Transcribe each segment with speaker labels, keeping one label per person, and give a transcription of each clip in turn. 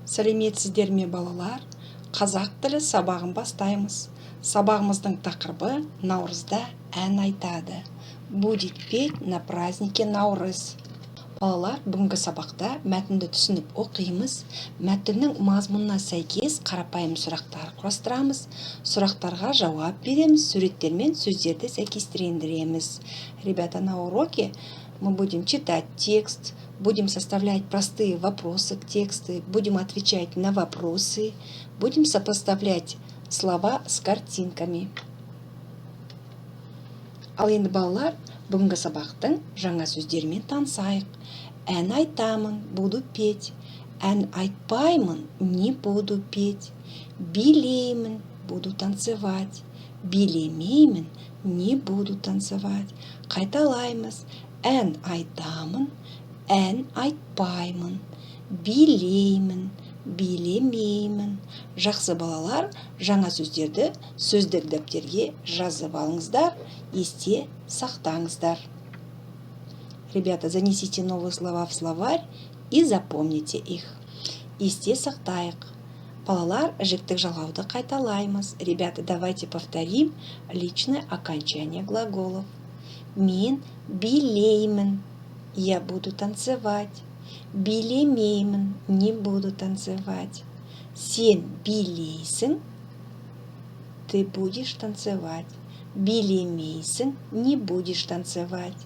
Speaker 1: Сәлеметсіздер ме, балалар! Қазақ тілі сабағын бастаймыз. Сабағымыздың тақырыбы: «Наурызда ән айтады», будет петь на празднике Наурыз. Балалар, бүгінгі сабақта мәтінді түсініп оқимыз, мәтіннің мазмұнына сәйкес қарапайым сұрақтар құрастырамыз, сұрақтарға жауап береміз, суреттермен сөздерді сәйкестендіреміз. Ребята, на уроке мы будем читать текст, будем составлять простые вопросы к тексту, будем отвечать на вопросы, будем сопоставлять слова с картинками. Ал енді, балалар, бүгінгі сабақтың жаңа сөздерімен танысайық. Ән айтамын — буду петь, ән айтпаймын — не буду петь, билеймін — буду танцевать, билемеймін — не буду танцевать. Қайталаймыз: ән айтамын, ән айтпаймын, билеймін, билемеймін. Жақсы, балалар, жаңа сөздерді сөздік дәптерге жазып алыңыздар, есте сақтаңыздар. Ребята, занесите новые слова в словарь и запомните их. Есте сақтайық. Балалар, жіктік жалғауды қайталаймыз. Ребята, давайте повторим личное окончание глаголов. Мен билеймін — я буду танцевать, билемеймін — не буду танцевать. Сен билейсің — ты будешь танцевать, билемейсің — не будешь танцевать.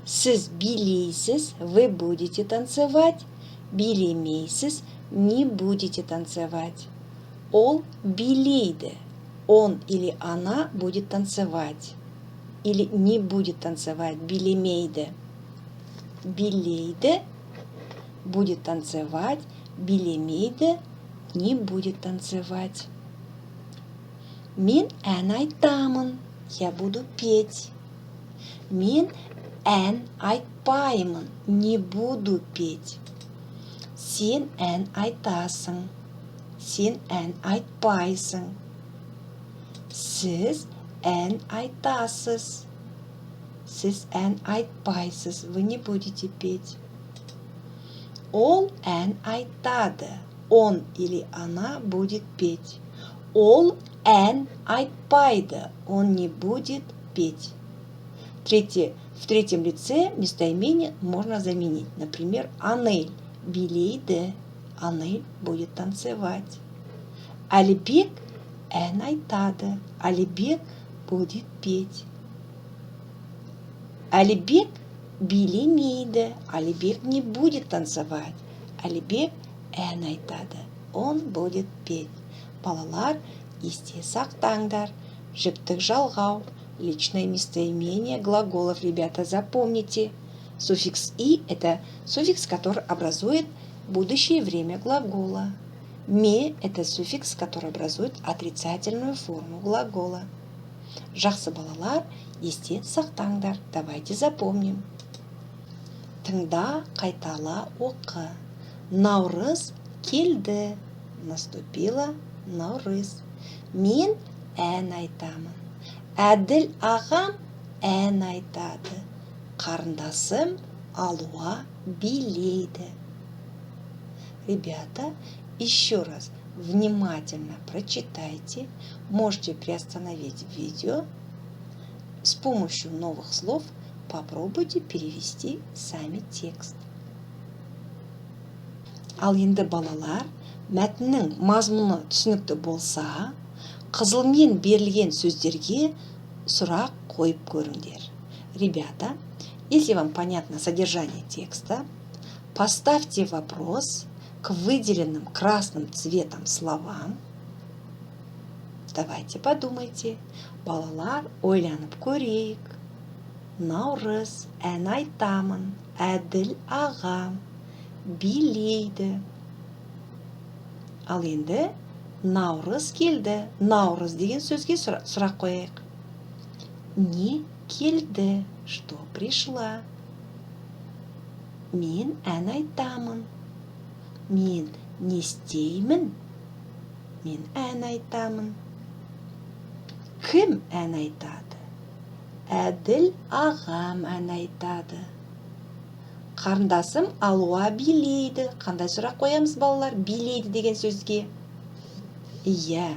Speaker 1: Сіз билейсіз — вы будете танцевать, билемейсіз — не будете танцевать. Ол билейді — он или она будет танцевать или не будет танцевать, билемейді. Билейді — будет танцевать, билемейді — не будет танцевать. Мен ән айтамын — я буду петь. Мен ән айтпаймын — не буду петь. Сен ән айтасың, сен ән айтпайсың. Сіз ән айтасыз, сіз ән айтпайсыз — вы не будете петь. Ол ән айтады — он или она будет петь. Ол ән айтпайды — он не будет петь. Третье, в третьем лице местоимение можно заменить. Например, Анель билейді — Анель будет танцевать. Әлібек ән айтады — Алибек будет петь. Әлібек билемейді — Алибек не будет танцевать. Әлібек ән айтады — он будет петь. Балалар, есте сақтаңдар, жіктік жалғау, личное местоимение глаголов. Ребята, запомните: суффикс «и» – это суффикс, который образует будущее время глагола. «Ме» – это суффикс, который образует отрицательную форму глагола. Жақсы, балалар, есте сақтаңдар. Давайте запомним. Тыңда, қайтала, оқы. Наурыз келді. Наступила Наурыз. Мен ән айтамын. Әділ ағам ән айтады. Қарындасым Алуа билейді. Ребята, еще раз внимательно прочитайте. Можете приостановить видео. С помощью новых слов попробуйте перевести сами текст. Ал енді, балалар, мәтіннің мазмұны түсінікті болса, қызылмен берілген сөздерге сұрақ қойып көріңдер. Ребята, если вам понятно содержание текста, поставьте вопрос к выделенным красным цветом словам. Давайте подумайте. Балалар, ойланып көрейік. Наурыз, ән айтамын, Әділ ағам, билейді. Ал енді наурыз келді. Наурыз деген сөзге сұрақ қояйық. Не келді? Что пришла? Мен ән айтамын. Мен не істеймін? Мен ән айтамын. Кім ән айтады? Әділ ағам ән айтады. Қарындасым Алуа билейді. Қандай сұрақ қоямыз, балалар, билейді деген сөзге? Иә,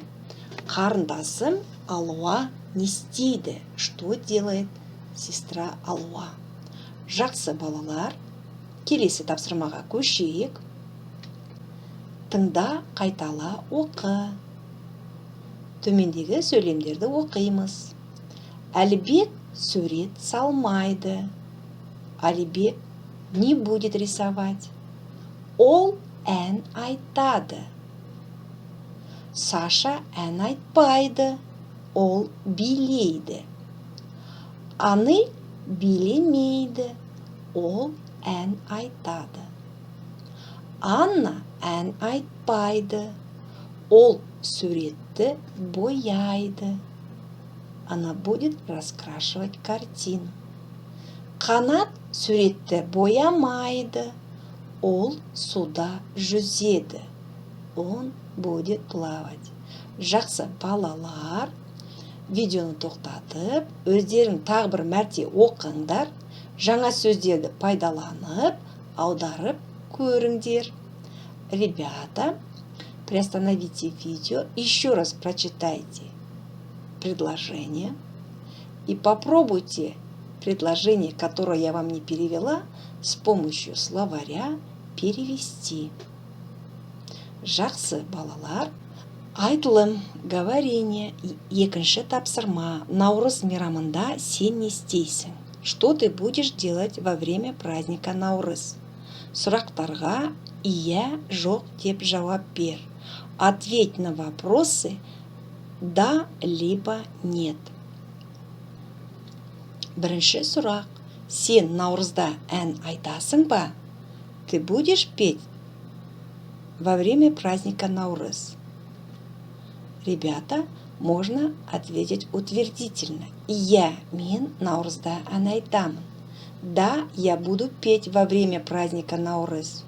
Speaker 1: қарындасым Алуа не істейді? Что делает сестра Алуа? Жақсы, балалар, келесі тапсырмаға көшейік. Тыңда, қайтала, оқы. Төмендегі сөйлемдерді оқимыз. Әлібек сурет салмайды. Алибек не будет рисовать. Ол ән айтады. Саша ән айтпайды, ол билейді. Анель билемейді, ол ән айтады. Анна ән айтпайды, ол суретті бояйды. Она будет раскрашивать картину. Қанат суретті боямайды, ол суда жүзеді. Он будет плавать. Жақсы, балалар, видеоны тоқтатып, өздерің тағы бір мәрте оқыңдар, жаңа сөздерді пайдаланып, аударып көріңдер. Ребята, приостановите видео, еще раз прочитайте предложение и попробуйте предложение, которое я вам не перевела, с помощью словаря перевести. Жақсы, балалар. Айтылым, говорение. Екінші тапсырма. Наурыз мейрамында сен не істейсің? Что ты будешь делать во время праздника Наурыз? Сұрақтарға иә, жоқ деп жауап бер. Ответь на вопросы да либо нет. Бірінші сұрақ. Сен наурызда ән айтасың ба? Ты будешь петь во время праздника Наурыз? Ребята, можно ответить утвердительно. Иә, мен наурызда ән айтамын. Да, я буду петь во время праздника Наурыз.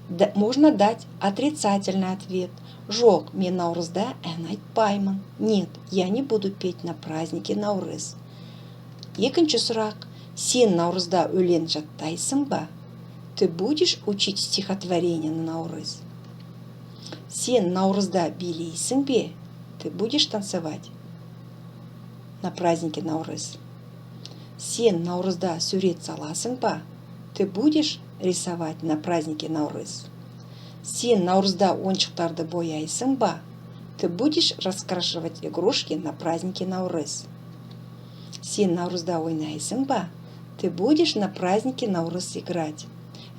Speaker 1: Да, можно дать отрицательный ответ. Жоқ, мен наурызда ән айтпаймын. Нет, я не буду петь на празднике Наурыз. Екінші сұрақ. Сен наурызда өлең жаттайсың ба? Ты будешь учить стихотворение на Наурыз? Сен наурызда билейсің бе? Ты будешь танцевать на празднике Наурыз? Сен наурызда сурет саласың ба? Ты будешь рисовать на празднике Наурыз? Сен наурызда ойыншықтарды бояйсың ба? Ты будешь раскрашивать игрушки на празднике Наурыз? Сен наурызда ойнайсың ба? Ты будешь на празднике Наурыз играть?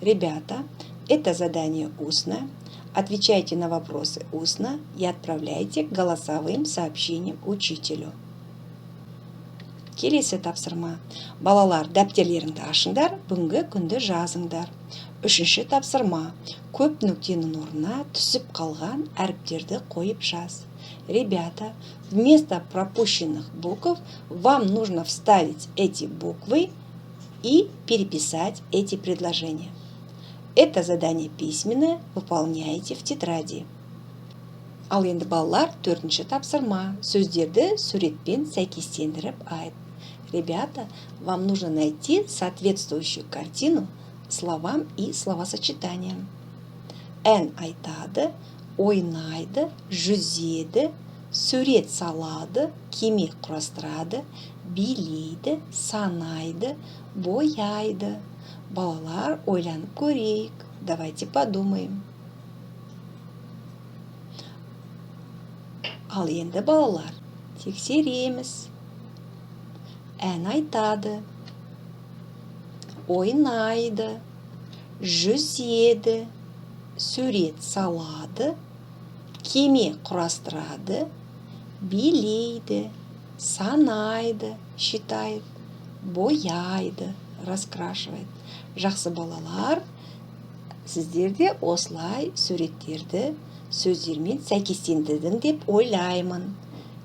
Speaker 1: Ребята, это задание устное. Отвечайте на вопросы устно и отправляйте голосовым сообщением учителю. Келесі тапсырма. Балалар, дәптерлеріңді ашыңдар, бүгінгі күнді жазыңдар. Үшінші тапсырма. Көп нүктенің орнына түсіп қалған әріптерді қойып жаз. Ребята, вместо пропущенных букв вам нужно вставить эти буквы и переписать эти предложения. Это задание письменное, выполняйте в тетради. Ал енді, балалар, төртінші тапсырма. Сөздерді суретпен сәйкестендіріп айт. Ребята, вам нужно найти соответствующую картину словам и словосочетаниям. Ән айтады, ойнайды, жүзеді, сурет салады, кеме құрастырады, билейді, санайды, бояйды. Балалар, ойланып көрейік. Давайте подумаем. Ал енді, балалар, тексереміз. Ән айтады, ойнайды, жүзеді, сурет салады, кеме құрастырады, билейді, санайды, считает, бояйды, раскрашивает. Жақсы, балалар, сіздер де осылай суреттерді сөздермен сәйкестендірдің деп ойлаймын.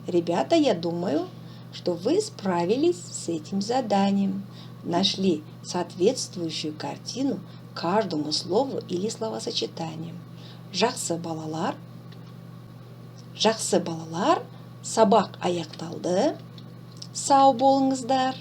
Speaker 1: Ребята, я думаю, что вы справились с этим заданием, нашли соответствующую картину каждому слову или словосочетанию. Жақсы, балалар, жақсы, балалар, сабақ аяқталды. Сау болыңыздар.